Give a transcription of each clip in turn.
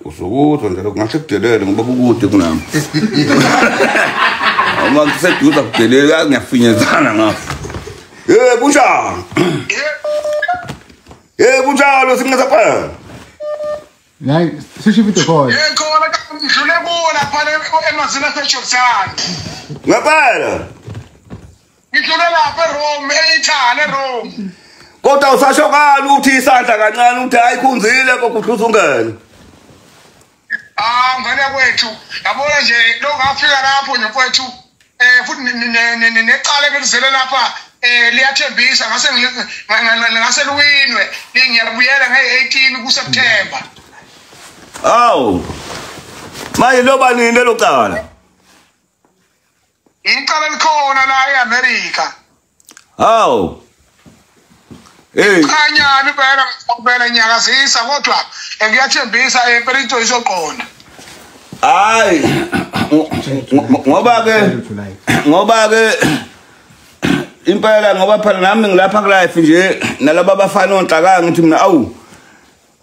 Usukuzwa nje lokho ngahle kudelele ngoba kukude kunami. Uma kuseduze kudelele ngiyafinyezana ngapha. Hey kunjani? Hey kunjalo singasapha. Hayi sisho video call. Hey khona ngidlule kuwo lapha emazini aseJordan. Ngempela. Ngidlule lapha eRome, eItaly eRome. Kodwa usasho kani uthi isandla kancane uthi hayi khunzile kokudluza ungene. Ah ngene kwethu. Yabona nje lo ngafika lapho nje mfowethu futhi necala elizele lapha liyathembisa ngase ngase luwinwe ngiyabuyela nge-18 kuSeptember. Awu. Manje loba nini lelo cala? Icala likhona la eAmerica. Awu. Hey. Khanyani phela ngikubela nyakazisa kodwa ngiyathembisa impela into izoqonda. Hayi ngoba ke impela ngoba phela nami ngilapha ku life nje nalabo abafana onhlaka ngithi mina awu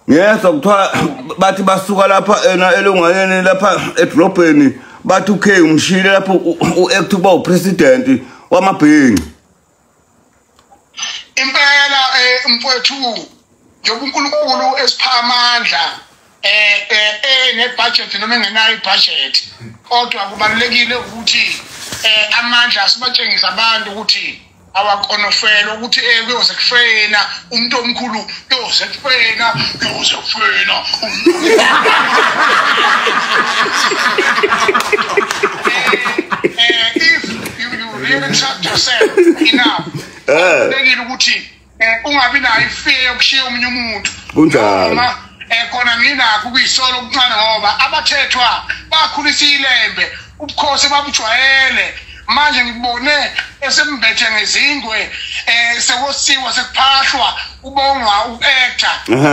ngiyezwa kuthiwa bathi basuka lapha ena elungwaneni lapha edrobheni bathi uK umshile lapho uact kuba upresident wamabhengi. Impela mfowethu njengoba uNkulunkulu esipha amandla nebudget noma engenayo ibudget kodwa kubalulekile ukuthi amandla sibatshengisa abantu ukuthi awakonofela ukuthi kuyoze kufena umuntu omkhulu kuyoze kufena kuyoze kufena. If you really trust yourself enough kubalulekile ukuthi ungabi nayo ifear yokushiya omunye umuntu. Kunjalo. Khona nginakho ukuyisolo okuncane ngoba abathethwa bakhulisa ilembe ubukhosi babujwayele manje ngibone esembethe ngezingwe sekosiwa sekuphahlwa ubongwa uactor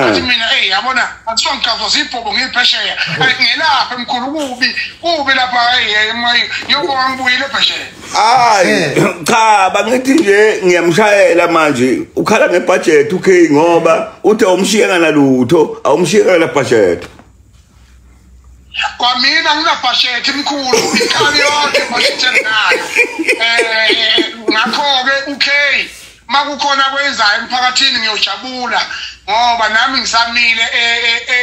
athi mina hey yabona athiwa ngigazwa zibhobo ngiphesheya ngelapha emkhulu kubi kubi lapha hey yobonga ngibuyile phesheya. Hayi cha bangithi nje ngiyamshayela manje ukhala ngebudget uK ngoba uthe awumshiyeka nalutho awumshiyeka la budget. Kwamina nginabudget imkhulu ikhali yonke budget enginayo ngakho-ke uK makukhona kwenzayo emphakathini ngiyojabula ngoba nami ngisamile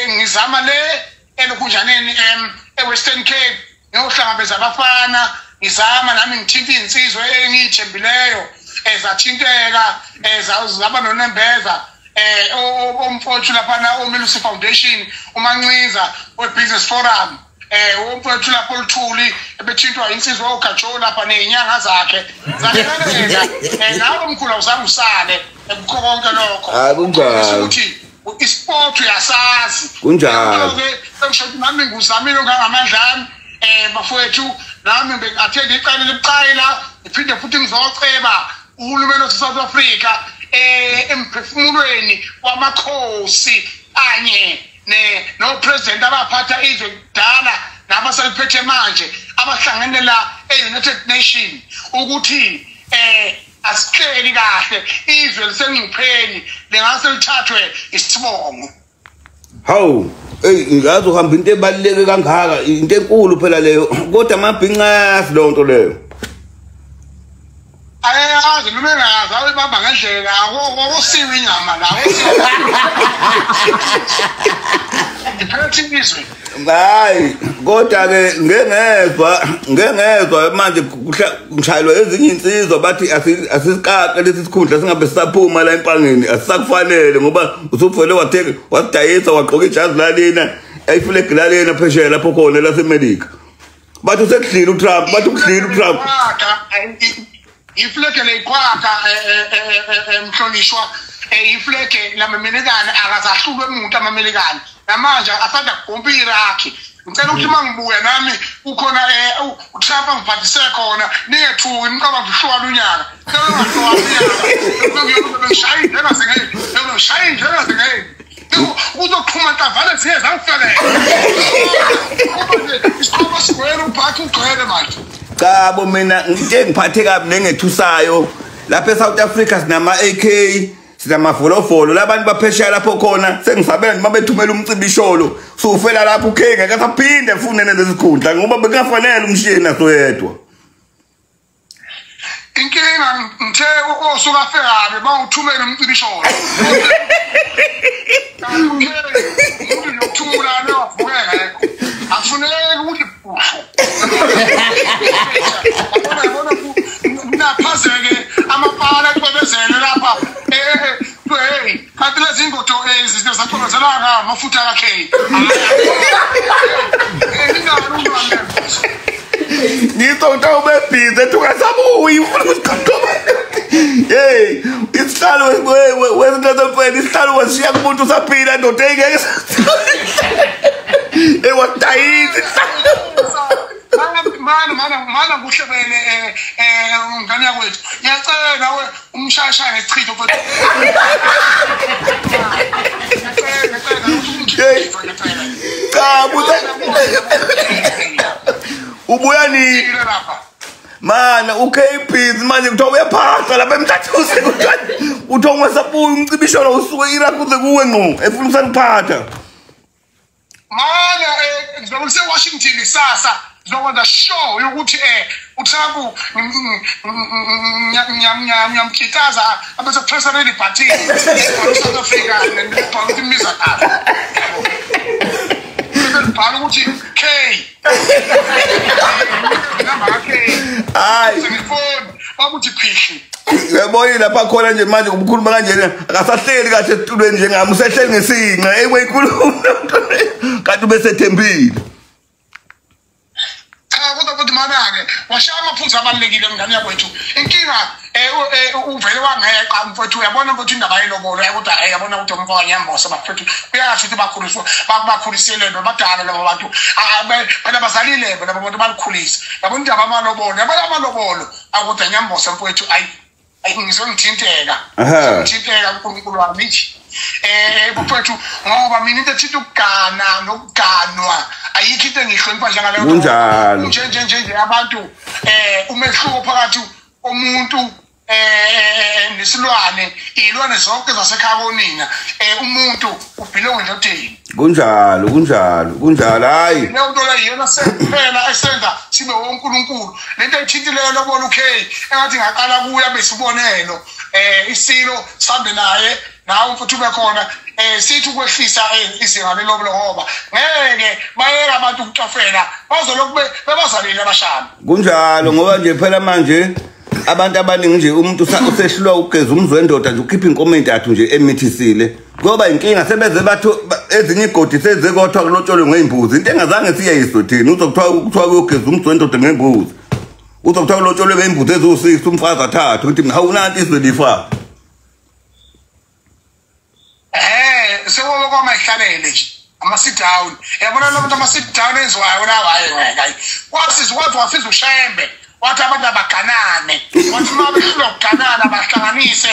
ngizama le elokhunjaneni eWestern Cape ngiyohlangabeza abafana ngizama nami ngithinta iy'nsizwa engiyithembileyo ezathinteka zaba nonembeza omfowethu laphana oMilusi Foundation uManciza we-Business Forum umfowethu lapho oluthuli ebethintwa insizwa oGajo lapha nezinyanga zakhe zakeleka nawe omkhulu awuzange usale ekukho konke lokho. Hayi kunjalo ukuthi isport uyasazi kunjalo ke ngisho ukuthi nami nguzamile ngangamandla ami bafowethu nami bengi-attend icala elibucayi la ngiphinde futhi ngizoceba uhulumeni wase-South Africa emphefumulweni wamakhosi kanye no-president abaphatha izwe kudala nabasaliphethe manje abahlangene la e-United Nation ukuthi asihleli kahle izwe lisengcupheni lingase lithathwe isibongo. Hawu hey ngazi uhamba into ebaluleke kangaka into enkulu phela leyo kodwa amabhinca ayazi leyo nto leyo. Ayazi noma engayazi awuyibamba ngendlela akusiwe inyama la iphethe izwe. Hayi kodwa ke ngeke ngezwa manje ngishayelwa ezinye insizwa bathi asisikaqe lesi sikhundla singabe sisaphuma la empangeni asisakufanele ngoba usuvele wathenga wadayisa wagqoka ijazi lalena ayiflag lalena phesheya lapho khona laseMelika bathi usekudlile uTrump bathi ukudlile uTrump. Iflege leyikhwakha emhlonishwa iflege lamaMelikane akazahlulwe umuntu amaMelikane namanje asanda kugompa iRaqi. Ngicela ukuthi uma ngibuya nami kukhona uTrump angiphathise khona ningethuki niqaba ngihlukana unyaka ngishaya indlela uzoqhuma ntavane ziye zangifelele isiqhoma sigcwele ubhakhe ugcwele manje. Cha bo mina into engiphathe kabi nengethusayo lapha eSouth Africa sinama AK Sinamafolofolo labantu baphesheya lapho khona sengisabela nje mabethumela umcibisholo sufela lapho uKhe ngeke asaphinde afune lesikhundla ngoba bekufanele umshiye naso yedwa. Inkinga ngithe osuka afikabe bawuthumela umcibisholo. Umuntu yokuthula lo ngekho. Afuneki ukuthi busho. Yabona naphazeke amapala kubebezele lapha. Hey, kanti lezi ingodo izinto zaxokozela amafutha kaKhe. Ngitho utawube busy ethi ungasabuyi ufuna ukusiqoba. Hey, isihlalo wezinto mfethu isihlalo washiya kumuntu usaphila ndoda engeke. Hey, wadayisa Mana kuhlebele ngane yakwethu. Ngiyacela nawe umshayishaya ngesichitho mfethu. Cha, buta. Ubuya ni mana uKP manje kuthiwa uyaphatha lapha emthathuze kuthiwa ungasabuyi umcibisholo usuke eIraq uze kuwe ngqo efuna usakuphatha. Mana ngizobe ngise Washington kusasa ngizokwenza show yokuthi uTrump ngiyamkhithaza abese president party South Africa nebhala ukuthi imiza kahle. Bhala ukuthi K. Namba K. Hayi. Ngifoni bakuthi phihli. Uyabona lapha khona nje manje ukukhuluma kanjena akasahleli kahle esitulweni njengami usehleli ngesinqa eyikhuluma kanti ubesethembile. Cha kodwa futhi mana-ke washaya amaphuzu abalulekile mngane yakwethu. Inkinga uvele wangeqa mfowethu uyabona mfowethu indaba yelobolo kodwa yabona ukuthi umfo wanyambosa bafethu kuyasho ukuthi bakhuliswa bakukhulisile lento badala labo bantu phela bazalile bona abantu balikhulisa yabona indaba amalobolo yabona amalobolo akude nyambosa mfowethu ayi ngizongithinteka ngithinteka uNkulunkulu wami nje mfowethu ngoba mina into ethinta ukugana nokuganwa ayikho into engihlonipha njengaleyo kunjalo nje abantu umehluko phakathi komuntu nesilwane izilwane zonke zasekhaya konina umuntu ubhilonge endodeni kunjalo kunjalo hayi leyo nto leyo iyona kuphela esenza sibe woNkulunkulu lento ethintileyo lobona uK engathi ngaqala kuya besibonelo isilo sambe naye nawe mfuthu ube khona sithi ukwehlisa izinga lelobolo ngoba ngeke bayeka abantu ukutofela bazolokhu bebazalile abashana kunjalo ngoba nje phela manje abantu abaningi nje umuntu usehlulwa ukugeza umzwe wendoda nje ukhipha inkomo entathu nje emithisile ngoba inkinga sebeze bathu ezinye igodi seze kodwa kulotsholwe ngeimbuzi into engazange siyeyiswe thina uzokuthiwa kuthiwa kuyogeza umzwe wendoda ngembuzi uzokuthiwa kulotsholwe ngeimbuzi eziwu6 umfazi athathu ukuthi hawu nanti izwe lifa sekuba kwamayihlalele nje ama sit down yabona labantu ama sit down enziwayo lawa hayi kwasiza wathi wafisa ushembe wathi abantu abaganane wathi uma behlulwa ukuganana bahlanganise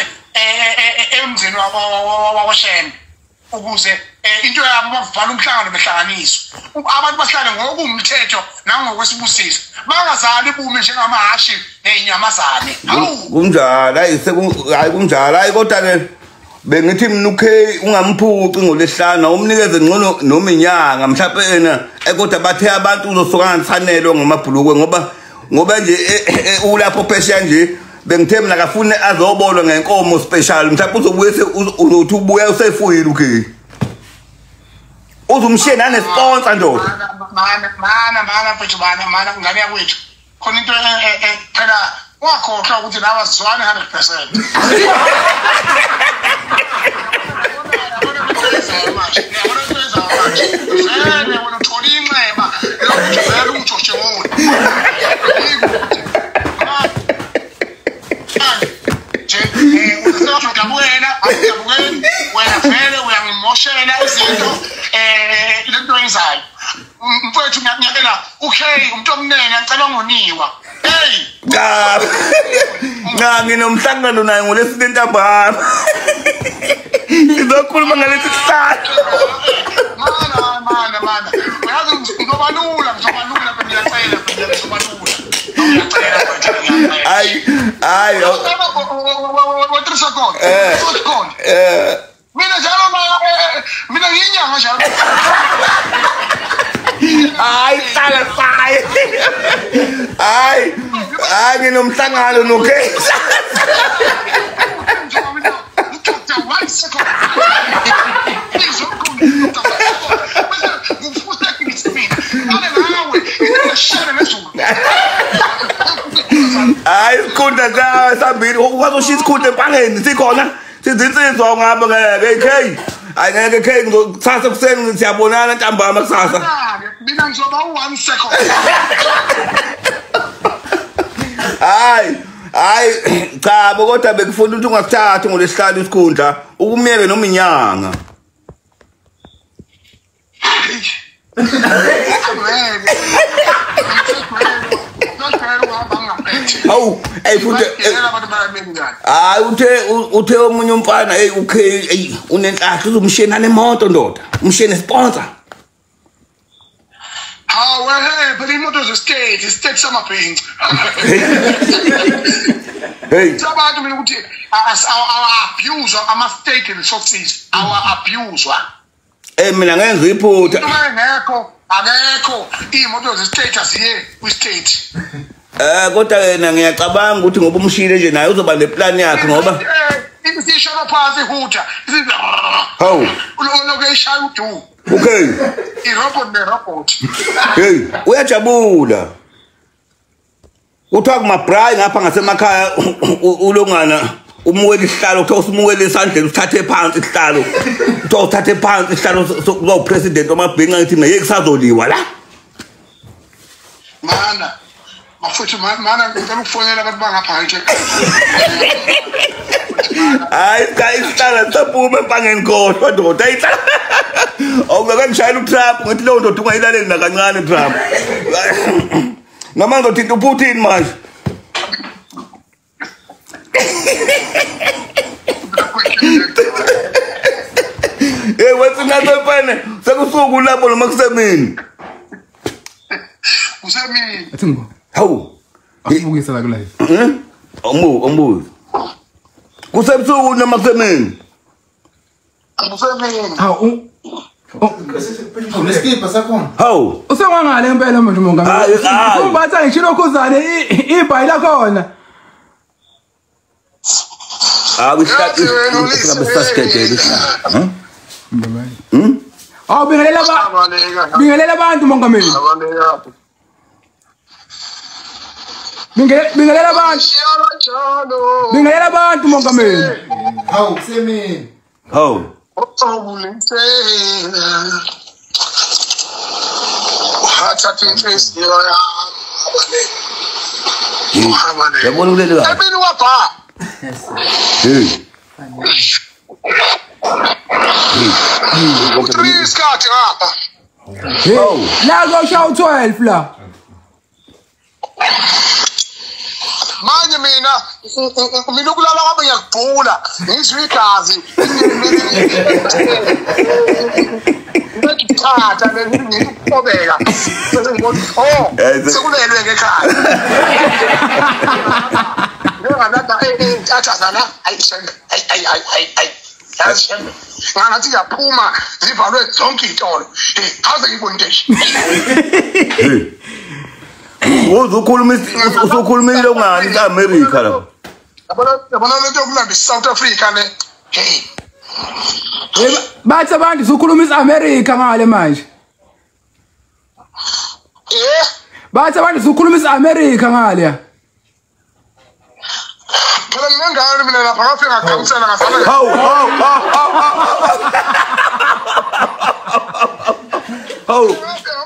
emzini wakwashembe ukuze into yabo bavala umhlangano behlanganiswe abantu bahlale ngokumthetho nangokwesibusiso bangazali bume njengamahhashi nezinyamazane kunjalo hayi kunjalo hayi kodwa ke bengithi mina uK ungamphuci ngolesihlanu umnikeze ngcono noma inyanga mhlawumbe yena kodwa bathe abantu uzosuka ngathanelwe ngamabhulukwe ngoba nje ulapho phesheya nje bengithe mina akafune azobolwa ngenkomo special mhlawumbe uzobuye uzothi ubuya usefuyile uK uzumshiye nane sponsor ndoda mana mfethu mana ngane yakwethu khona into phela wakhohlwa ukuthi nawe azizwane 100%. Wena vele uyangimoshela izinto lento oyenzayo mfowethu ngiyakela okay umuntu omnene ngicela ungoniwa hey cha cha nginomhlangano naye ngolesine ntambama sizokhuluma ngalesi sihlalo mana uyazi ngizobalula ngiyacela ngizobalula hayi hayi 3 seconds. 2 seconds. Mina njalo mina ngiyinyanga njalo. Hayi hlala sayi. Hayi. Hayi nginomhlangano noKhesa. 1 second. Hayi isikhundla cha sambili ukwazi ushiya isikhundla empangeni sikhona sizinsizwa ungaba ngeke K. Hayi ngeke K ngizothatha kuseni siyabonana ntambama kusasa. Mina ngizoba 1 second. Hayi hayi cha kodwa bekufuna ukuthi ungasithathi ngolesihlanu isikhundla ukumyeke noma inyanga. Hawu ey futhi hayi uthe omunye umfana hey okay hey unenhlahla uzomshena nemoto ndoda umshene sponsor. Hawu phela imoto ze-state state samabhinci. Hey sabantu mina ukuthi awa-abuse ama-state resources awa-abuse. Mina ngenza iphutha. Uma engekho akekho imoto ze-state aziye kwi-state. Kodwa yena ngiyacabanga ukuthi ngoba umshile nje naye uzoba neplan yakhe ngoba isisholo phansi ihutha. Hawu. Uloke ishaya udu. Okay. I-robot ne-robot. Hey, uyajabula. Kuthiwa kuma-braai ngapha ngasemakhaya ulongana umuwela isihlalo kuthiwa usumuwele esandleni usithathe phansi isihlalo. Kuthiwa usithathe phansi isihlalo sokuba upresident wamabhinca ngithi mina yeke kusazoliwa la. Mana mafuthu mana ngicela ukufonela abantu bangaphandle. Hayi cha isihlalo saphuma empangeni khohlwa ndoda ayihlala. Awungeke ngishayela uTrump ngithi leyo ndoda ungayilaleli nakancane Trump. Noma ngizothinta uPutin manje. Hey wethu ngasefane sekusuku lapho noma kusemini. Kusemini. Athi ngibo. Hawu. Asibukise la ku live. Awumbuzi. Kusebusuku noma kusemini? Kusemini. Hawu. Uneskipa sakhona. Hawu. Usengwangale impela manje mongameli. Umbatha ngisho lokhuzane ibhayi lakhona. Hawu isihlalo sasigedele isihlalo. Hawu bingelela abantu mongameli. Bingelela abantu. Bingelela abantu mongameli. Hawu kusemini. Hawu. Yabona ulele kahle. Emini wabha. Hey. Isikhathi ngapha. La koshaya u12 la. Manje mina ukulala kwami ngiyakubhula ngizwe igazi ngithatha ngikubeka sengibona oh sekulelwe ngekhaya ngingalanda entatha ayi ayi ayi ayi ayi ngathi ngiyaphuma zivalwe zonke izitolo aze ngibone into nje. Uzokhuluma usukhulumile ungani eAmerica lapha. Yabona lento yokulanda iSouth Africa le. Hey. Bathi abantu usukhuluma iAmerica ngale manje. Eh? Bathi abantu usukhuluma iAmerica ngale. Phela nginengane mina lapha ngafika ngakhansela ngasala. Hawu hawu hawu. Hawu.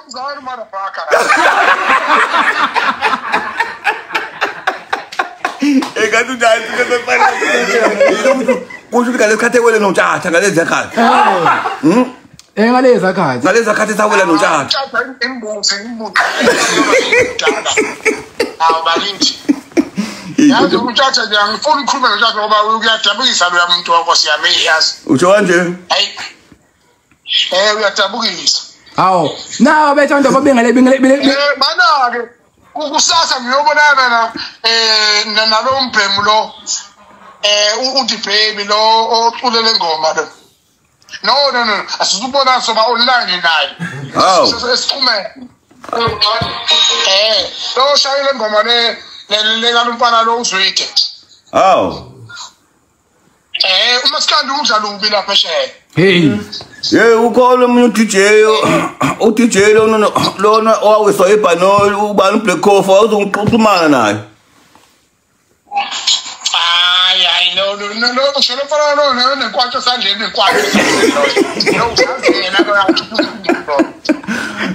Ngomzali motherfucker. Engathi unjani kusho ukuthi ngalesikhathi ewele notshatha ngalezi zakhathi. Ngalezi zakhathi. Ngalezi zakhathi sawela notshatha. Imbuzi imbuzi. Awu bakithi. Yazi utshatha nje angifuni ukukhuluma notshatha ngoba uyadabukisa lo muntu wakho siyami yazi. Usho kanje? Hayi. Uyadabukisa. Hawu, nawe bethanda babingele bingele mana ke kusasa ngiyobonana na nalo mbhemu lo. Uthi baby lo oculele ngoma lo. No asizubona soba online naye. Hawu. Sesixhumene. Lo shayile ngoma le le kalumfana lo uzwide. Hawu. Umasikandi udla lubi lapha phesheya. Hey. Hey ukhona omunye uDJ uDJ lona owawiswa ibhanoli ubani uBlack Coffee awuzungiqhuxhumana naye. Hayi no shelo mfana lo nenkwatsho sandleni nenkwatsho. Lo usangena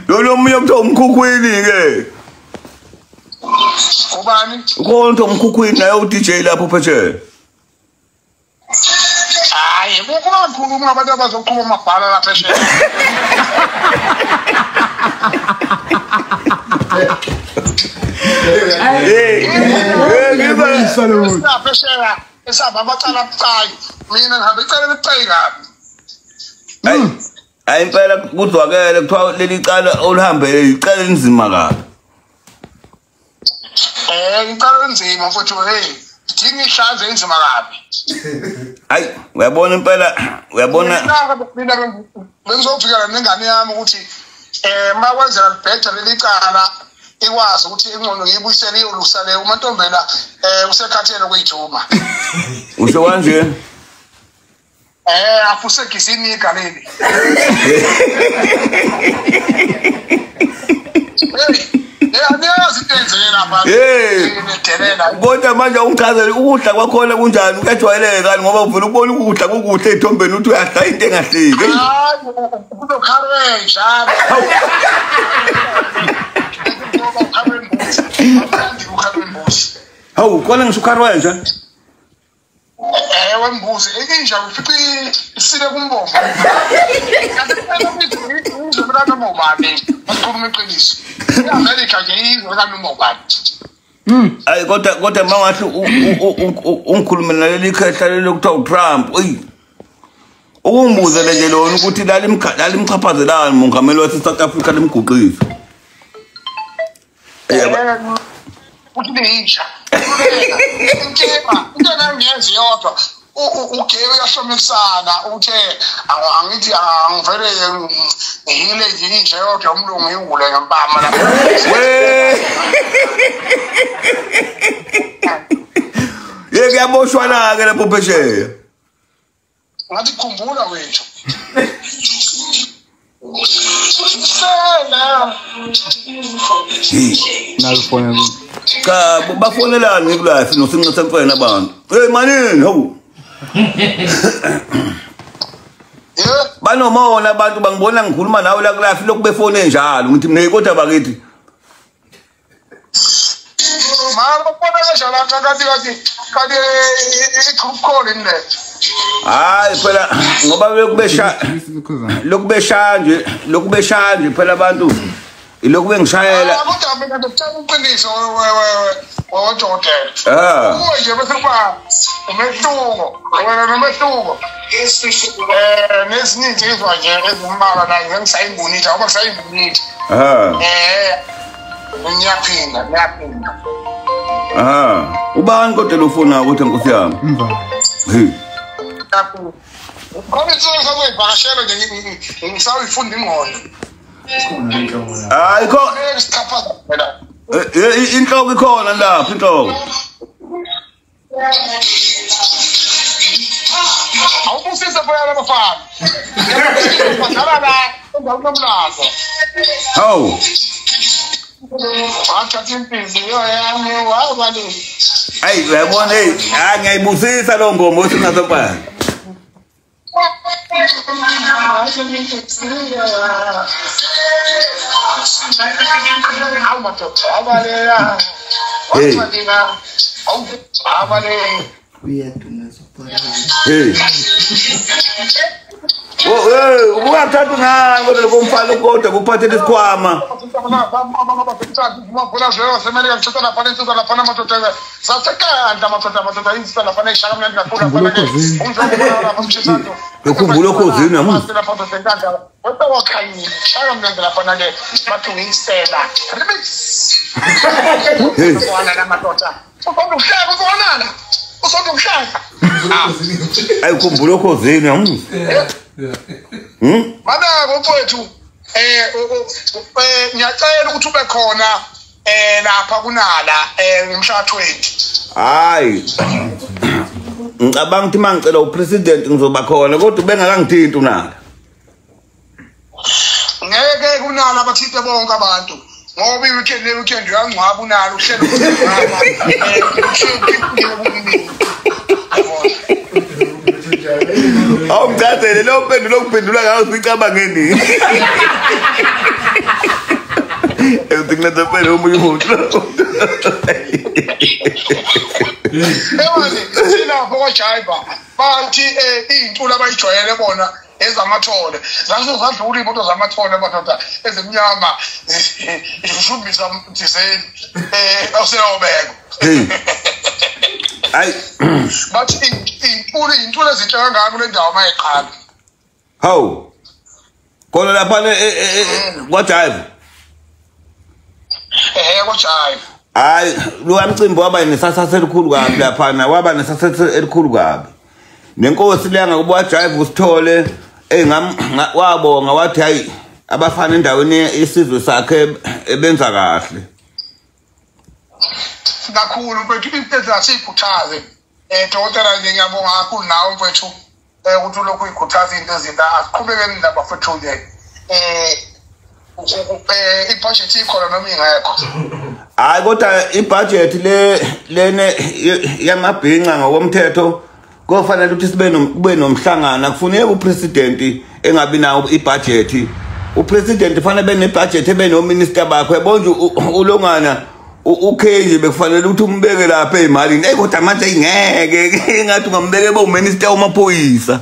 lo. Lo omunye kuthiwa umkhukhwini ke. Ubani? Ukhona umkhukhwini naye uDJ lapho phesheya. Hayi, kungakhuluma abantu abazoqhuma amabhala lapha phesheya. Hey, lapha phesheya esaba amacala abucayi. Mina ngihambe icala elibucayi kabi. Hayi impela kuzwakele kuthiwa leli cala olihambele icala elinzima kabi. Icala elinzima mfowethu hey. Idinga ihlanze inzima kabi. Hayi uyabona impela uyabona mina bengizofikela nengane yami ukuthi makwenzeka libheja leli cala ikwazi ukuthi ingqondo ngiyibuyisele iyolusa le umantombela usekhathele kuyijuma. Usho kanje? Afusekisini igaleli. Kodwa manje ungichazele ukudla kwakhona kunjani kuyajwayeleka ngoba uvela ukubona ukudla kukuhle ethombeni uthi uyadla into engahleki. Hayi kuzokharenja. Hawu khona ngisho ukharenja. Wembuzi inja ufica isile kumbombo. Hayi kodwa mangathi ungikhulume naleli khehla lokuthiwa uTrump eyi ukungibuzele nje lona ukuthi lalimchaphazelani mongameli wase South Africa limguqisa. Uthi leyinja. Inkinga into engiyenzi yodwa uGewe uyahlomekisana uthe angithi angivele ngihile nje inja yodwa umlungu iwule ngempama lapha. Yeke kuyaboshwana ke lapho phesheya. Ngathi khumbula wethu. Nalufona. Cha bafonelani kulafi nosinqe semfene abantu. Hey manini hawu. Banomona abantu bangibona ngikhuluma nawe la kulafi lokhu befone njalo ngithi mina kodwa bakithi. Mama ubona kanjani kanti kanti ikhulu ne. Hayi phela ngoba lokhu besha nje phela abantu ilokhu bengishayela. Kodwa mina ngicela uqiniso wewe Ah. Kuwe nje bese kuba umehluko wena nomehluko nezinye insizwa nje ezimbalwa la ngisayibonile ngoba ngisayibonile. Ah. Ngiyaphinda Ah, ubani kodwa lo fona ukuthi nkosi yami? Mva. Hey. Khona insizwa zoyivakashela nje ngisawuyifunda ingqondo. Hayi kho inhloko ikhona lapha inhloko. Awubusise phela labafana. Badlala la endaweni yomlazo. Hawu. Wathatha inhliziyo yami wabali. Hayi uyabona hey, hayi ngiyayibusisa lo ngoma othi ngasobala. Hey. Hey. Oh, hey, ungathatha ngani kodwa komfana kodwa kuphathele isikhwama. Ukhumbula okhozini yami. Hey. Ayi khumbula okhozini angizwa. Mana mfowethu ngiyacela ukuthi ube khona lapha kunala ngomhla 20. Hayi. Ngicabanga ukuthi mangicela upresident ngizoba khona kodwa ubengakangithinti unala. Ngeke kunala bathinte bonke abantu ngoba i-weekend ne-weekend uyangcwaba unalo uhlelo ukungcwaba. Awumchazele lo mpendulo okuphendula ngayo sicabangeni. Ethi phela omunye umuntu. Ewani silapho kwaJaiba bathi iy'ntulo abayijwayele bona ezamathole zazo zadlula iy'moto zamathole madoda ezimnyama zishumbisa thizeni oseyobekwa. Hayi bathi iy'ntulo ezintsha kangaka kule ndawo mayiqala. Hawu khona lapha kwaJaiba. KwaJaiba. Hayi lo mcimbi waba nesasasa elikhulu kabi laphana, waba nesasasa elikhulu kabi. Nenkosi leyanga kuba Jive usithole wabonga wathi hayi abafana endaweni isizwe sakhe ebenza kahle. Kakhulu mfethu into asiyikhuthaze. Dokotela nje ngiyabonga kakhulu nawe mfethu ukuthi ulokhu uyikhuthaza into ezinto asiqhubekeni ndaba mfethu nje. Ibudget ikhona noma ingekho? Hayi kodwa ibudget le lene yamabhinca ngokomthetho kofanele ukuthi sibe kube nomhlangano. Akufuneki upresident engabi nawo ibudget. Upresident kufanele be nebudget ebe nominister bakhe. Yabo nje ulongana uKenji bekufanele ukuthi umbeke lapha ezimalini. Hey kodwa manje ingeke engathi ungambeke bo uminister wamaphoyisa.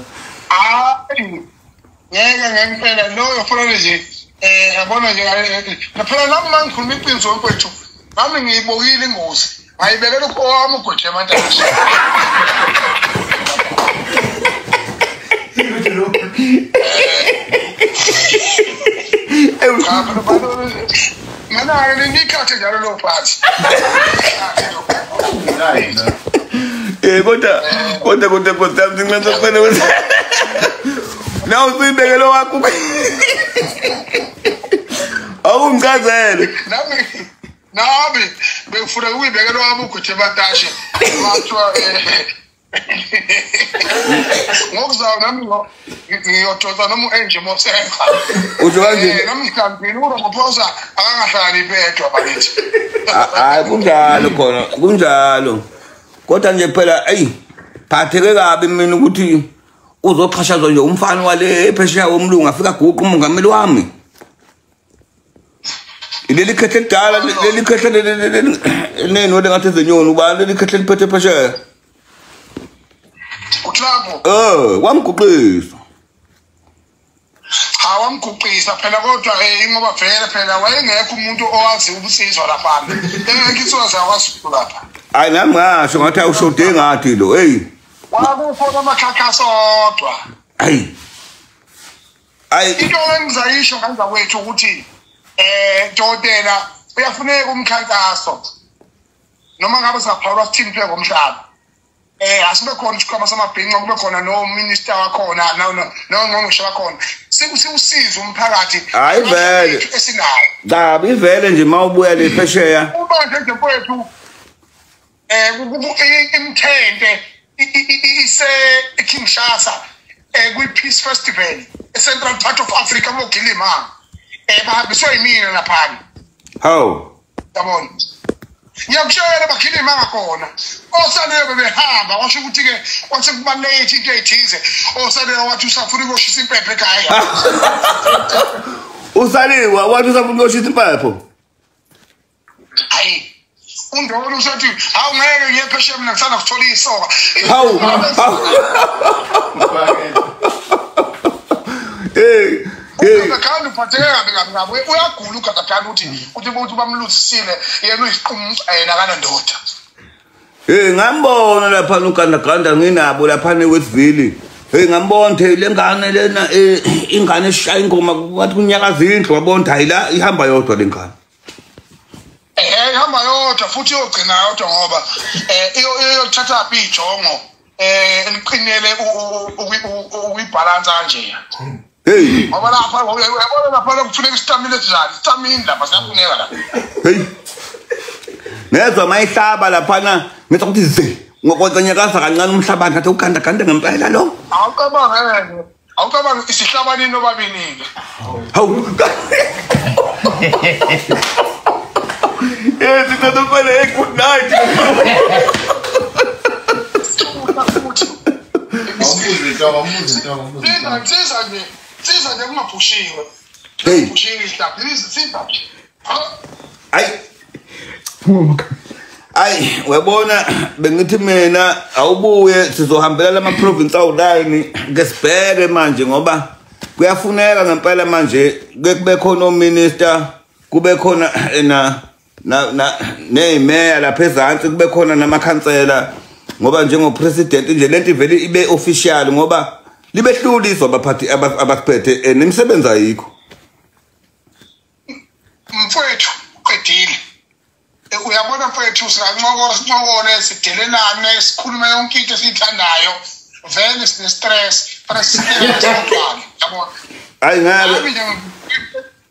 Hayi ngeke ngempela loyo fanele nje yabona nje phela nami mangikhuluma iqiniso mfowethu nami ngiyibokile ingozi ngayibekela owami uGoje emantashe. Mana ngikhathe njalo lo phathi. Kodwa kodwa kodwa kodwa ngincela nawe usuyibekele wakho. Awungichazele. Nami bengifuna ukuyibekela wami uGoje emantashe. Bathiwa ngokuzayo nami ngiyodonsa noma u-Angie Motshekga. Usho kanje? Nami ngihambile uRamaphosa akangahlali yedwa bakithi. Hayi kunjalo khona, kunjalo. Kodwa nje phela eyi phatheke kabi mina ukuthi uzoxhashazwa nje umfana wale phesheya womlungu afika guqa umongameli wami. Leli khehle lidala leli khehle lenwele ngathi ezenyoni ubani leli khehle liphethe phesheya. uTrump wamguqisa. Ha wamguqisa phela kodwa ingoba vele phela wayengekho umuntu owazi ubusizwa lapha. Engekho insizwa zakwaZulu lapha. Hayi nami ngasho ngathi awushode ngathi lo hey. Wakukhona amakhakhaso odwa. Hayi. Hayi into engizayisho kanza kwethu ukuthi dokotela uyafuneka umkhankaso noma ngabe singaphawulwa sithini phela ngomhlaba. Asibe khona isikhwama samabhinca kube khona no minister wakhona nongqongqoshe wakhona siwusize umphakathi. Hayi vele esinawo cha ivele nje mawubuya le phesheya ubanje nje mfowethu imthente ise Kinshasa kwi Peace Festival e Central part of Africa moGilima bahambiswe yimina lapha. Hawu yabona ngiyakutshela bakhilima ngakhona osaleyo bebehamba washo ukuthi ke kwase kubaluleke into ethize osaleyo wathi usafuna ukuyoshisa impepho ekhaya. Usaliwa wathi usafuna ukuyoshisa impepho. Hayi undolo usathi hawu ngeke ngiye phesheya mina ngisanda kuthola isoka. Hawu hey uGandaganda uphatheke kabi kabi kabi uyagula uGandaganda uthi bamluzisile yena uyisiqumu yena akanandoda. Hey ngambona lapha uGandaganda nginabo lapha eWestville. Hey ngambona le ngane lena ingane eshaya ingoma kwathi kunyakaza indlu wabona hayi la ihamba yodwa lengane. Ihamba yodwa futhi iyogcina yodwa ngoba iyothatha phi ijongo eliqinele ukuyibalance kanje. Hey, ngoba lapha uyabona lapha kufuneka istamina esinjani, istamina lapha siyafuneka lapha. Hey, ngezwa mayihlaba laphana ngithi ukuthi ze ngokonyakaza kancane umhlaba ngathi ukhanda khanda ngempela lo. Awucabange, awucabange isihlabanini obabili. Hawu. Yes, it's a good night. Siza nje kungaphushiwe. Hey. Phushiwe isihlabani, siza. Ay. Ay, uyabona bengithi mina awubuye sizohambela lama province awu9 ke sibheke manje ngoba kuyafuneka ngempela manje kube khona ominister, kube khona na neyimeya lapha ezantsi, kube khona namakhansela ngoba njengopresident nje lento ivele ibe official ngoba libehluliswa abaphathi abasiphethe nemisebenzi ayikho. Mfowethu uqedile. Uyabona mfowethu singancokola sincokole sidelelane sikhulume yonke into esiyithandayo vele sine stress fanele sisitwana yabona. Hayi ngabe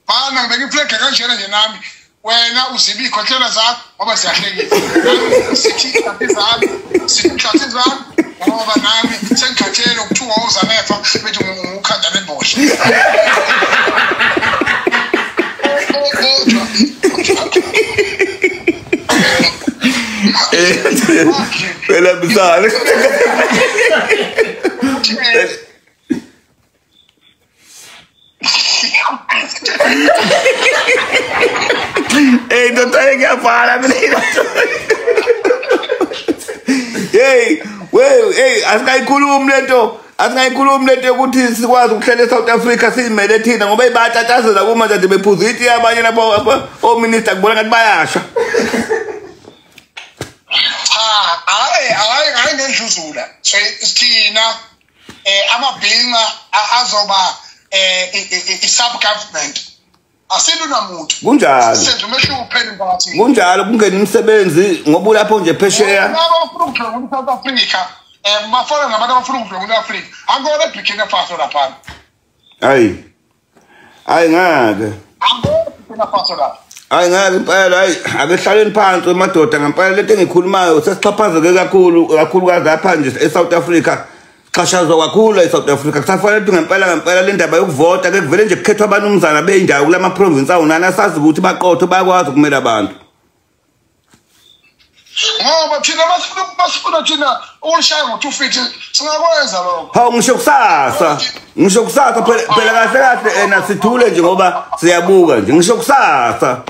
mana ngibeka iflag kanjena nje nami wena uzibe ikhohlela zakho ngoba siyahlekisa sithi inhlathi zami sithi inhlathi zami ngoba nami sengikhathele ukuthuka ozanefa bethi ngukhanda lembosha. Phela bizarre. Hey, ndoda ngiyafana mina. Hey, wey, hey, asingayikhulumi lento. Asingayikhulumi lento yokuthi sikwazi ukuhlela eSouth Africa siyimele thina ngoba ibatatazela kuma nje bephuza iti abanye lapho ominister kubona ngathi bayasha. Hayi, hayi, hayi ngendluzula. So thina amabhinqa azoba i-sub government. Asiluna muntu. Kunjalo. Senze umehluko phela emphakathini. Kunjalo kungena imisebenzi ngoba ulapho nje phesheya. Laba abafuna ukudlwengula iSouth Africa, bafana nabantu abafuna ukudlwengula iAfrika. Angona eBurkina Faso lapha. Hayi. Hayi ngeke. Angona eBurkina Faso lapha. Hayi ngeke impela, hayi ake hlaleni phansi madoda ngempela lento engikhulumayo sesixhaphazeke kakhulu kakhulukazi lapha nje eSouth Africa. Xhashazwa kakhulu eSouth Africa. Kusafanele ukuthi ngempela ngempela le ndaba yokuvota ke kuvele nje kukhethwa abanumzana beyindawo kulama province awunana asazi ukuthi baqotho bayakwazi ukumela abantu. Ngoba thina basifuna thina ukushaya ngo-250 singakwenza lokho. Hawu ngisho kusasa. Ngisho kusasa phela kahle kahle ena sithule nje ngoba siyabuka nje ngisho kusasa.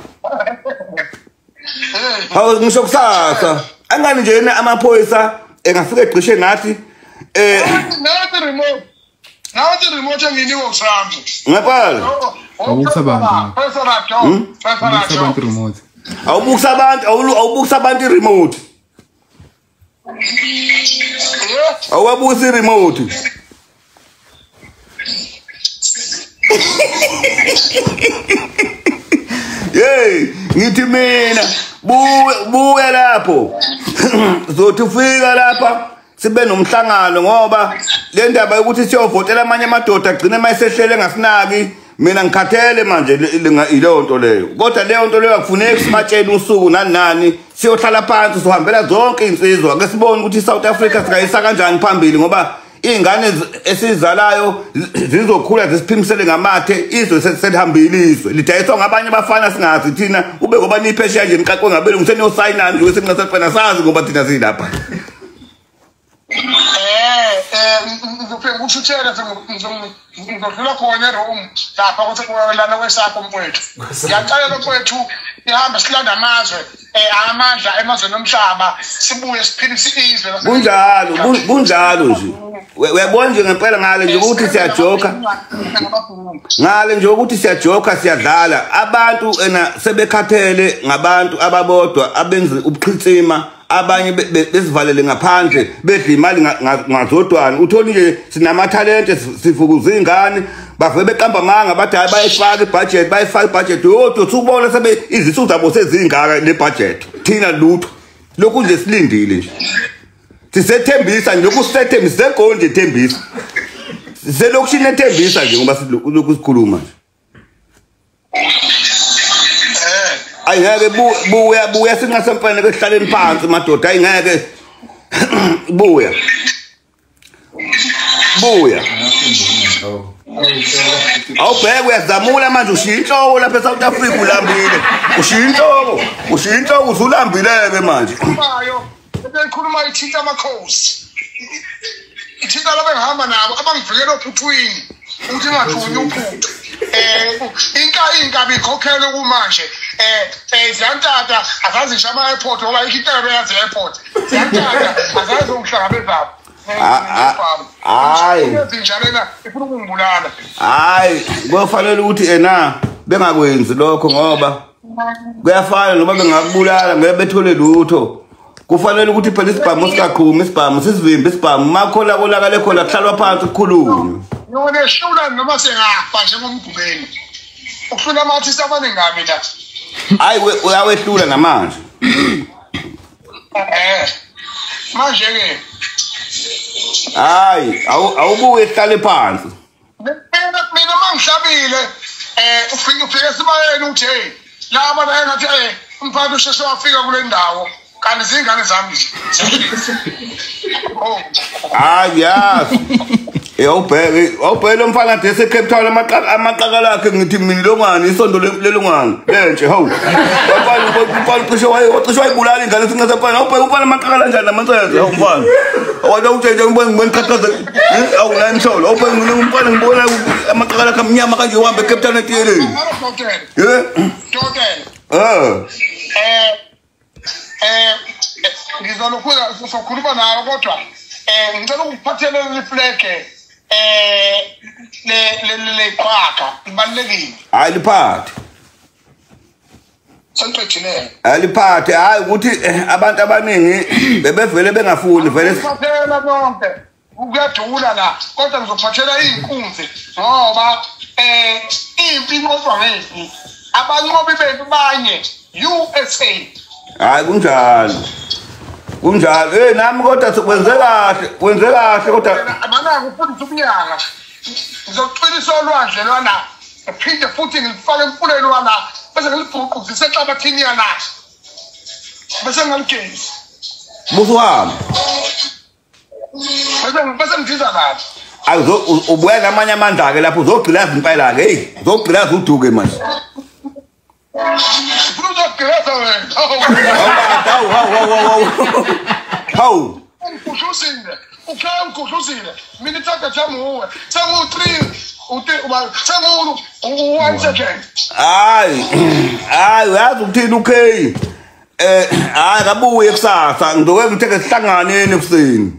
Hawu ngisho kusasa. Angani nje yena amaphoyisa engafika egqishe nathi nathi remote. Nathi remote enginikwa uTrump. Ngempela. Awubukisa abantu. Awubukisa remote. Awubukisa abantu, awubukisa abantu i-remote. Awubukisa i-remote. Hey, ngithi mina buya lapho. Zothi ufika lapha sibe nomhlangano ngoba le ndaba yokuthi siyovotela amanye amadoda agcine mayisehlele ngasinaki. Mina ngikhathele manje ileyo nto leyo. Kodwa leyo nto leyo akufuneki sibatshele usuku nani nani, siyohlala phansi sohambela zonke insizwa ake sibone ukuthi iSouth Africa singayisa kanjani phambili ngoba izingane esizalayo zizokhula zisiphimisele ngamathe izwe selihambile izwe lidayiswa ngabanye abafana singazi thina ube ngoba niphesheya nje niqaqwe ngabelungu seniyosayinani nje sengingasefana sazi ngoba thina silapha. Ngizofika ukuthuthela ngizodlula khona eroom lapha ukuthi lana kwesakho mfowethu. Ngiyacela mfowethu sihambe silanda amazwe amandla emazweni omhlaba sibuye siphilise izwe. Kunjalo, kunjalo nje. Uyabona nje ngempela ngale nje ukuthi siyajoka. Ngale nje ukuthi siyajoka siyadlala. Abantu ena sebekhathele ngabantu ababodwa abenza ubuqhitsima abanye besivalele ngaphandle bedla imali ngazodwana. Utholi nje sinamathalente sifukuza izingane bave beqamba amanga bathi hayi bayifaka ibudget bayifaka ibudget yodwa usubona sebe izisu zabo sezingaka le budget thina lutho lokhu nje silindile nje. Sisethembisa nje lokhu sisethembisa seGoli nje ethembisa. Siselokishini ethembisa nje ngoba silokhu sikhuluma nje. Ayi ngeke buya singasemfene ke sihlaleni phansi madoda ayi ngeke buya. Buya. Awubheke uyazamula manje ushiya inhloko lapha eSouth Africa ulambile. Ushiya inhloko, ushiya inhloko usulambile ke manje. Ekhuluma ithinta amakhosi. Ithinta laba engihamba nabo abangivikela ophuthwini ukuthi ngathunywa uphuthu. Inkabi ikhokhelwe kumanje. Ziyantata azazi ngisho ama airport ngoba ikho into eyazi airport. Ziyantata azazi ukuhlangabezana. Hayi. Njalena ifuna ukungibulala. Hayi, kufanele ukuthi ena bengakwenzi lokho ngoba kuyafana noma bengakubulala ngeke bethole lutho. Kufanele ukuthi phela isibhamu sikaqhumi isibhamu sisivimbe isibhamu makhola kolakale khona kuhlalwa phansi kukhulunywe. Ngiyonehlula noma sengafa njengomgubeni. Uhlula ama-artist abaningi kabi la. Hayi uyawehlula namanje. Manje ke hayi awubuye sihlale phansi. Mina mangihlabile ufike esibayeni uthi hey laba la engathi umphathi usheshe wafika kule ndawo kanti izingane zami nje. Hayi yazi. Awubheke lo mfana de eseCape Town amaqaka akhe ngithi mina longani isondo lelongani lentshe hawu. Umfana cishe wayibulala ingane singasafana awubheke umfana amaqaka kanjani namantsetse hawu mfana. Awona utshentshe ngibona ngiqhaqhaza awu la nhlolo awubheke umfana ngibona amaqaka akhe amnyama kanje uhambe eCape Town etiyeleni. Dokotela. Ngizolokhu sokhuluma nawe kodwa ngicela ukuphathela le flag le qhaka ibalekile. Hayi liphathe. Sengiqedile. Aliphathe hayi ukuthi abantu abaningi bebevele bengafuni vele siphathela bonke. Kuyadula la kodwa ngizophathela izinkunzi ngoba impi inqotshwa ngempi. Abanqobi bethu banye USA. Hayi kunjalo. Kunjalo nami kodwa sekwenze kahle, kwenze kahle kodwa amanaka ufundisa ukunyanga. Ngizoqinisa olwandle lwana, ngiphinde futhi ngilifake emfuleni lwana bese ngilibhuquzise enhlabathini yana. Bese ngaligezi. Buso wami. Bese ngidiza nathi. Ayizo ubuya namanye amandla ke lapho uzogqilaza impela ke hey, uzogqilaza uduke manje. Hawu. Ungikhuhluzile. Ungikhuhluzile. Mina ithatha jam uwe. Sengu 3 sengu 1 second. Hayi. Hayi uyazi ukuthini uK. Hayi kabuye kusasa ngizokwenza ukuthi ke sihlanganeni ekuseni.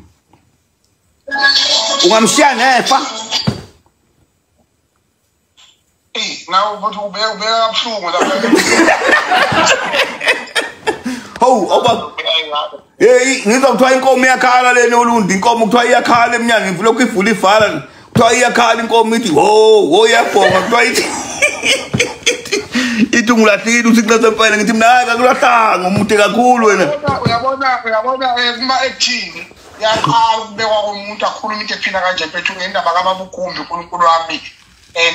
Ungamshiya nefa. Nawe uthi ubeka kabuhlungu lapha. Hawu oba hey ngizwa kuthiwa inkomo iyakhala lena olundi inkomo kuthiwa iyakhala emnyango lokhu ivula ivala kuthiwa iyakhala inkomo ithi ho iyabhonga kuthiwa ithi ithi ungilahlile uthi ngilasemfene ngithi mina hayi akulahlanga umude kakhulu wena. Uyabona kuma ekuthini yaqala ukubekwa komuntu akhuluma into ephila kanje mfethu ngendaba kaBabugumbi uNkulunkulu wami.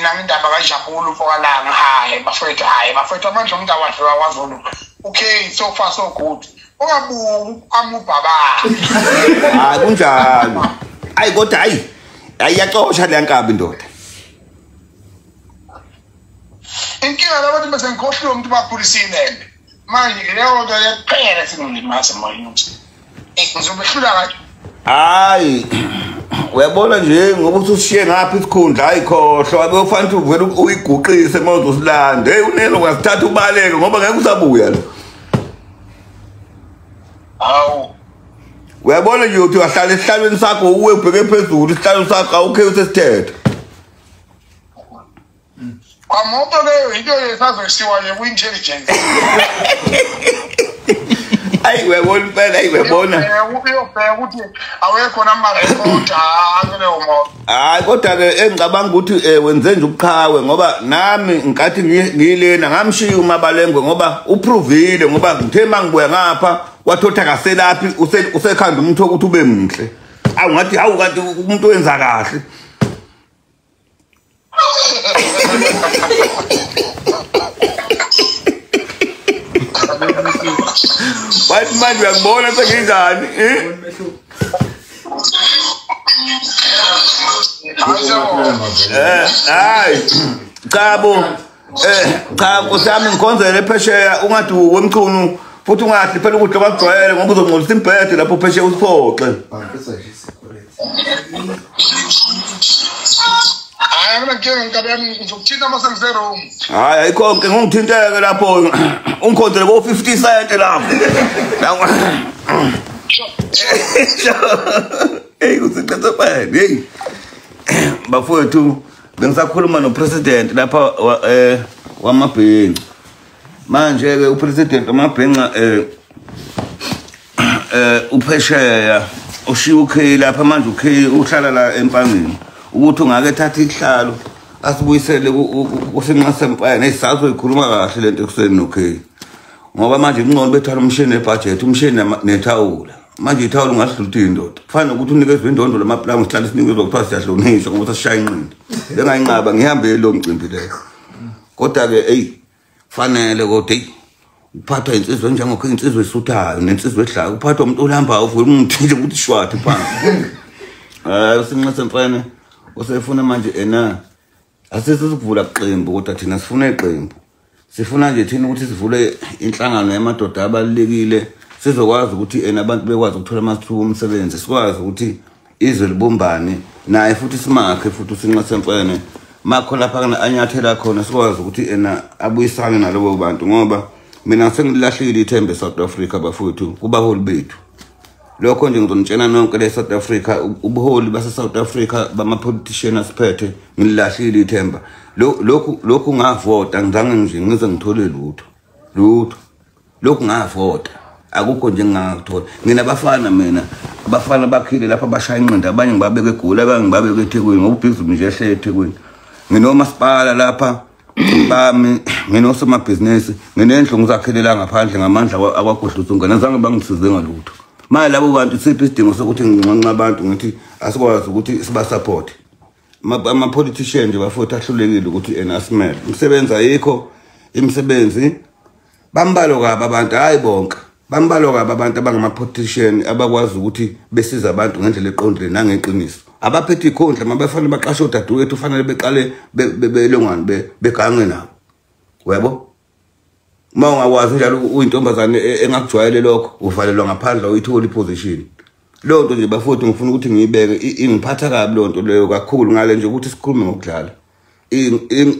Nangindaba kaJabulu mfokalanga hayi bafethu amandla umuntu awadliwa kwaZulu. Okay so far so good. Ungabuki amubaba. Hayi kunjalo. Hayi kodwa hayi ayiyacosha le nkabi ndoda. Inkinga labantu bese ngikhohliwe umuntu bakhulisile. Manje leyo nto yekuphela singilimaza moyeni. Ngizobehlula kahle. Hayi uyabona nje ngoba usushiye ngapha isikhundla ayikhohlwa abe ufanele uvele uyiguqise manje usilande. Hey unelo ungasithatha ubaleke ngoba ngeke usabuya lo. Hawu. Uyabona nje uthi wahlala esihlalweni sakho uwe ubheke phezulu isihlalo sakho awukhe usesithethe. Kwamoto leyo into yesazoyisiwa nje ku-intelligence. Ayi uyabona impela ayi uyabona. Uyobheka ukuthi awekho namarekhodi akuleyo moto. Hayi kodwa ke engicabanga ukuthi wenze nje ubuqhawe ngoba nami nkathi ngiyilena ngamshiya uMabalengwe ngoba uprovile ngoba ngithe mangibuya ngapha Wathothi akaselaphi usekhanda umuntu ukuthi ube muhle. Awu ngathi hawu kanti umuntu wenza kahle. Wathi manje uyangibona senginjani eh? Hayi cha bo cha nkosi yami ngikhonzele phesheya ungathi wemchunu futhi ungadli phela ukudla kwakujwayele ngoba uzongcolisa imbhede lapho phesheya usiphoxe. Hayi mina ngeke nkabe yami ngizokuthinta uma sengiseroom. Hayi ayikho nkinga ungithinteke lapho ungikhonzele ko 50 cent lapho. Hey kusiqethe phela hey. Bafowethu bengisakhuluma nopresident lapha wamabhenca. Manje ke upresident wamabhenca uphesheya ushiya ukhe lapha manje ukhe uhlala la empangeni. Ukuthi ungake thatha ihlalo asibuyisele kusinqase empangeni esisazoyikhuluma kahle lento ekuseni nokhe. Ngoba manje kungcono bethwala umshini nebudget, umshini nethawula. Manje ithawula ungasidlula indoda. Kufanele ukuthi unikezwe indondo lamaplamu sihlale sinikezwe kuthiwa siyahlonishwa ngoba sasishaya inqindi. Lengayinqaba ngihambe lo mcimbi leyo. Kodwa ke hey fanele kodwa hey uphathwa insizwe njengokho insizwe esuthayo nensizwe edlayo uphathwa umuntu olambayo uvula umuntu nje ukuthi shwathi phansi. Hayi usinqase mfana usefuna manje ena asisizukuvula iqembu kodwa thina sifuna iqembu. Sifuna nje thina ukuthi sivule inhlangano yamadoda abalulekile sizokwazi ukuthi ena abantu bekwazi ukuthola amathuba omsebenzi sikwazi ukuthi izwe libumbane naye futhi simakhe futhi usinqase mfene makho lapha anyathela khona sikwazi ukuthi ena abuyisane nalobo bantu ngoba mina sengilahlile ithemba eSouth Africa bafowethu kubaholi bethu. Lokho nje ngizonitshela nonke le South Africa ubuholi base South Africa bama politicians asiphethe ngilahlile ithemba. Lokhu ngavota ngizange nje ngize ngithole lutho. Lutho. Lokhu ngavota akukho nje ngingakuthola. Ngina abafana mina abafana bakhile lapha abashaya inqinda abanye ngibabeke eGoli abanye ngibabeke eThekwini ngoba ubhizinisi nje ehle eThekwini. Nginomasipala lapha bami nginosomabhizinisi nginendlu ngizakhelela ngaphandle ngamandla akwaGudluzungana azange bangisize ngalutho. Manje labo bantu siphi isidingo sokuthi nginxenxe abantu ngithi asikwazi ukuthi siba support. Ama politicians nje bafowethu ahlulekile ukuthi ena asimele. Imisebenzi ayikho, imisebenzi bambalwa kabi abantu hayi bonke. Bambalwa kabi abantu abangama politicians abakwazi ukuthi besiza abantu ngendlela eqondile nangeqiniso. Abaphethe ikhondla mabafanele baqashe odadewethu fanele beqale belongwane begange nabo. Uyabo? Uma ungakwazi njalo uyintombazane engakujwayele lokho uvalelwa ngaphandle uyithola iposition. Leyo nto nje bafowethu ngifuna ukuthi ngiyibeke ingiphatha kabi leyo nto leyo kakhulu ngale nje ukuthi sikhulume ngokudlala.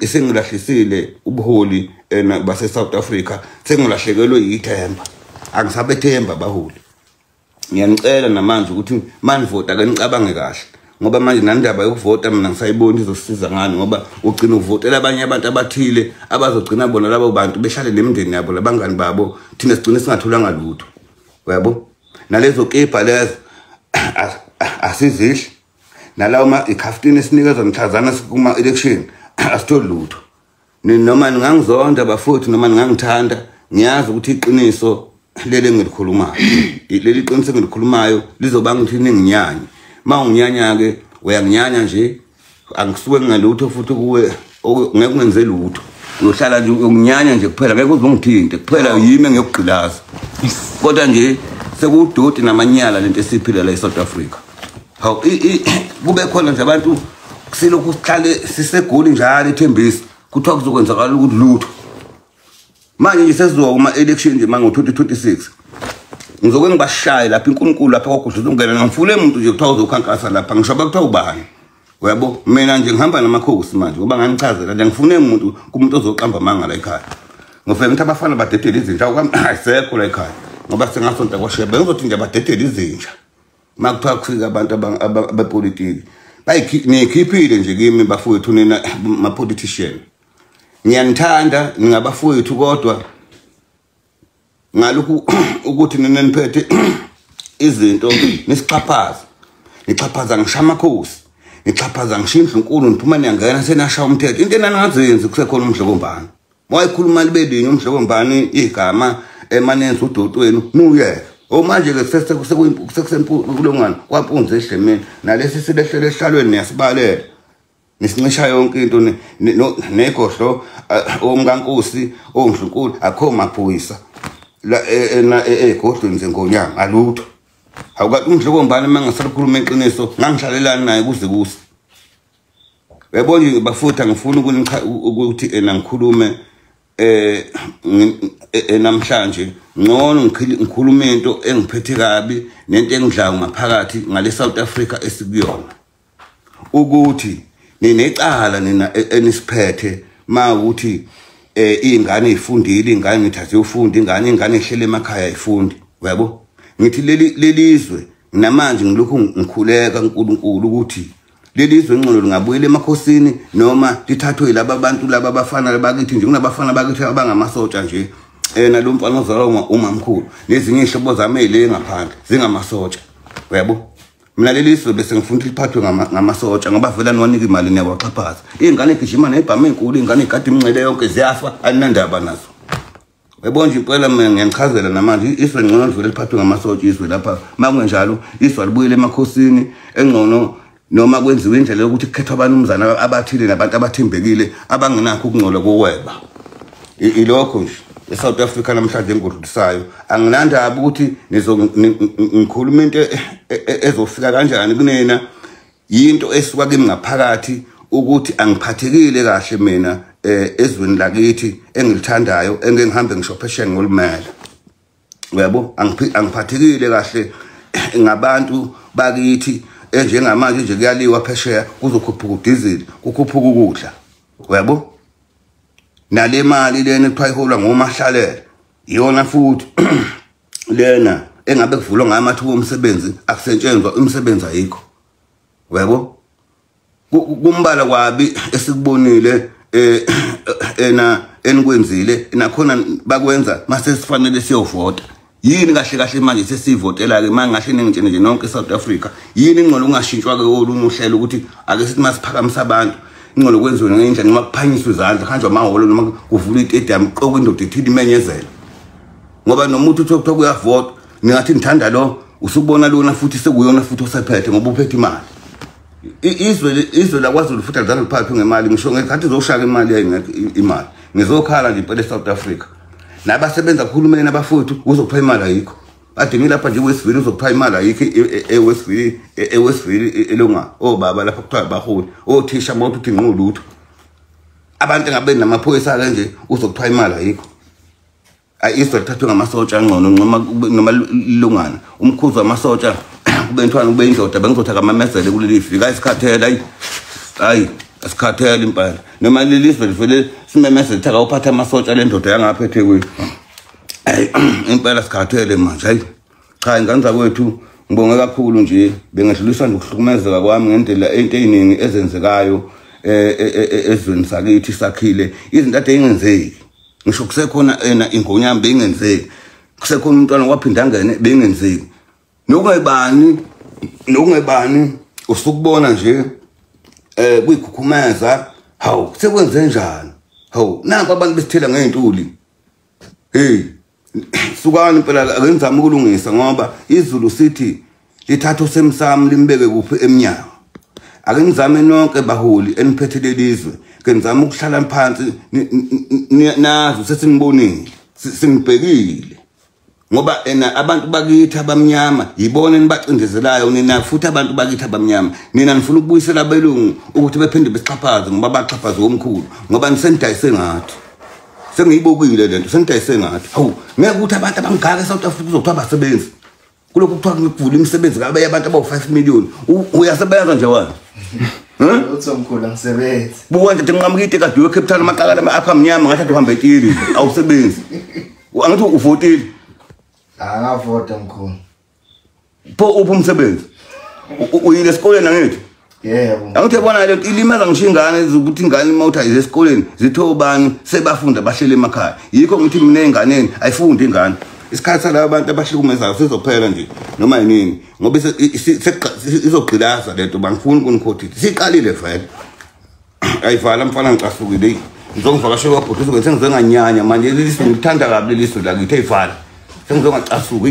Isengilahlisile ubuholi base South Africa sengilahlekelwe yithemba. Angisabethemba abaholi. Ngiyanicela namanje ukuthi manivota ke nicabange kahle. Ngoba manje nandaba yokuvota mina ngisayibona izosiza ngani ngoba ugcina uvotela abanye abantu abathile abazogcina bona labo bantu behlale nemindeni yabo labangani babo thina sigcine singatholanga lutho. Uyabo? Nalezo kepha lezo asizidli. Nalawo ma ikhaftini esinikezwa mhlazana kuma election asitholi lutho. Noma ningangizonda bafowethu noma ningangithanda ngiyazi ukuthi iqiniso leli engilikhulumayo. Leli qiniso engilikhulumayo lizobanga ukuthi ninginyanye. Ma unginyanya ke uyanginyanya nje angisuke ngalutho futhi kuwe ngeke ungenze lutho. Uyohlala nje unginyanya nje kuphela ngeke uze ungithinte kuphela yimi ngiyokugqilaza. Kodwa nje sekudoti namanyala lento esiphila la eSouth Africa. Hawu kube khona nje abantu silokhu sihlale sisegoli njalo ethembisa kuthiwa kuzokwenzakala ukuthi lutho. Manje nje sesizowa kuma election nje manje ngo-2026. Ngizoke ngibashaye lapha inkulunkulu lapha kwaGudluzungena ngifule umuntu nje kuthiwa uzokhankasa lapha ngisho bakuthiwa ubani. Uyabo mina nje ngihamba namakhosi manje ngoba nganichazela nje ngifune umuntu kumuntu ozoqamba amanga la ekhaya. Ngofike ngithi abafana badedele izinja kwami ayisekho la ekhaya ngoba sengasonta kwashebe ngizothi nje badedele izinja. Makuthiwa kufika abantu abepolitiki bayikhiphile nje kimi bafowethu nina ma politician. Ngiyanithanda ningabafowethu kodwa ngalokhu ukuthi nina niphethe izinto nisixhaphaza. Nixhaphaza ngisho amakhosi, nixhaphaza ngisho indlunkulu niphuma niyangena senashaya umthetho. Into enangazenzi kusekhona umdlokombane. Wayekhuluma libelinye umdlokombane igama emanenze udoti wenu nuyeke. Manje ke sekusempukulongana kwampunzi edlemeni nalesi silehlele ehlalweni niyasibalela nisincisha yonke into negohlo omkankosi ondlunkulu akho maphoyisa la egodlweni zengonyama alutho. Awukathi umdlokombane mangasakhuluma iqiniso ngangihlalelani naye kuze kuse. Uyabona bafutha ngifuna ukuthi ena ngikhulume namhlanje ngcono ngikhuluma into engiphethe kabi nento engidlayo ngaphakathi ngale South Africa esikuyona, ukuthi ninecala nina enisiphethe mawuthi ingane ifundile, ingane ngithathe ufunda, ingane ihlele emakhaya ifundi. Uyabo, ngithi lelizwe namanje ngilokhu ngikhuleka uNkulunkulu ukuthi lelizwe ngcono lingabuyela emakhosini noma lithathwe laba abantu laba abafana bakithi nje. Kunabafana bakithi abangamasotsha nje nalo mfana ozalwa umamkhulu nezinye ihlobo zami ezile ngaphandle zingamasotsha. Uyabo, mina lelizwe bese ngifuna ukuthi liphathwe ngamasotsha ngoba vele niwanika imali niyawaxhaphaza. Ingane igijima nebhamu enkulu, ingane igada imncele yonke ziyafa, aninandaba nazo. Uyabona nje impela mina ngiyangichazela namanje izwe ngcono livele liphathwe ngamasotsha izwe lapha. Makungenjalo izwe libuyele emakhosini engcono, noma kwenziwe indlela yokuthi kukhethwe abanumzana abathile nabantu abathembekile abangenakho ukungcola kokweba. Ilokho nje eSouth Africa namhlanje engodlulisayo. Anginandaba ukuthi ngikhuluma into ezofika kanjani kunena, yinto esuka kimi ngaphakathi ukuthi angiphathekile kahle mina ezweni lakithi engilithandayo engeke ngihambe ngisho phesheya ngolimela. Uyabo, angiphathekile kahle ngabantu bakithi enjengamanje nje kuyaliwa phesheya kuzokhuphuka udizili, kukhuphuka ukudla. Uyabo, nale mali lena ekuthiwa iholwa ngomahlalela iyona futhi lena engabe kuvulwa ngayo amathuba omsebenzi, akusetshenzwa imisebenzi ayikho. Uyabo, kumbala kwabi esikubonile ena enikwenzile nakhona bakwenza mase sifanele siyovota. Yini kahle kahle manje sesivotela ke mangahle ningitshene nje nonke eSouth Africa, yini ingcono ungashintshwa ke olunye uhlelo ukuthi ake sithi masiphakamisa abantu ingcono kwenziwe ngendlela noma kuphanyiswe izandla kuhanjwa amahholo noma kuvulwe itedium qoka indoda ethile imenyezela. Ngoba nomuntu uthi kuthiwa kuyavota ningathi ngithanda lo, usubona lona futhi sekuyona futhi osephethe ngoba uphethe imali. Izwe lakwaZulu futhi alizange liphathwe ngemali, ngisho ngekhathi izoshaka imali yayingekho imali. Ngizokhala nje impela eSouth Africa nabasebenza kuhulumeni abafowethu uzokuthiwa imali ayikho. Badingi lapha nje eWestville uzokuthiwa imali ayikho eWestville, eWestville elonga obaba lapha kuthiwa baholi othisha mawuthi uthi nqolutho abantu engabe namaphoyisa ke nje uzokuthiwa imali ayikho. Izwe lithathwe ngamasotsha angcono noma lilungana umkhuzo wamasotsha kube ntwana kube indoda bengizothi akamemezele kuleli fika isikhathela. Hayi asikhathela impela noma lelizwe livele simemezele ukuthi akawuphatha amasotsha le ndoda yangapha eThekwini. Hayi impela sikhathele manje. Hayi cha ingane zakwethu ngibonge kakhulu nje, bengedlulisa nje ukuhlukumezeka kwami ngendlela into eziningi ezenzekayo ezweni sakithi sakhile, izinto ade ingenzeki. Ngisho kusekhona ena ingonyama bengenzeki, kusekhona umntwana kwaphinda angene bengenzeki. Nokungayibani usukubona nje kuyikhukhumeza. Hawu sekwenze njani? Hawu nanku abantu besithela ngey'ntuli. Hey sukani impela ake nizame ukulungisa ngoba izulu sithi lithatha usemsamo limbeke kuphi emnyango. Ake nizame nonke baholi eniphethe lelizwe, ke nizame ukuhlala phansi nazo sesinibonile sinibhekile. Ngoba ena abantu bakithi abamnyama yibona enibacindezelayo nina, futhi abantu bakithi abamnyama nina nifuna ukubuyisela abelungu ukuthi bephinde besixhaphaze ngoba baxhaphaze omkhulu ngoba nisenidayise ngathi. Sengiyibukile lento, senidayise ngathi. Hawu ngeke ukuthi abantu abangaka eSouth Africa kuzothiwa abasebenzi. Kulokhu kuthiwa kuvula imisebenzi kabe abantu abawu5 million. Uyasebenza nje wena? Uthi omkhulu angisebenzi. Buka nje nqamuka itekadi yo Cape Town amaqakala akho amnyama ngathi uhamba etili awusebenzi. Angithi uvotile. Angavota mkhulu. Pho uphi umsebenzi? Uyile esikoleni angithi? Yebo. Angithi yabona le nto ilimaza ngisho ingane ukuthi ingane mawuthi ayize esikoleni zithe obani sebafunda bahlele emakhaya. Yikho ngithi mina enganeni ayifundi ingane. Isikhathi salabo bantu abahlukumezayo sizophela nje noma yinini ngoba izogqilaza lento bangifuni ukunikhothisa. Siqalile vele. Ayivala mfana ngicasukile. Ngizongivakashela kwabhuti uzobe sengizonganyanya manje leli ngithanda kabi leli lakithi ayivala. Sengizongacasuka.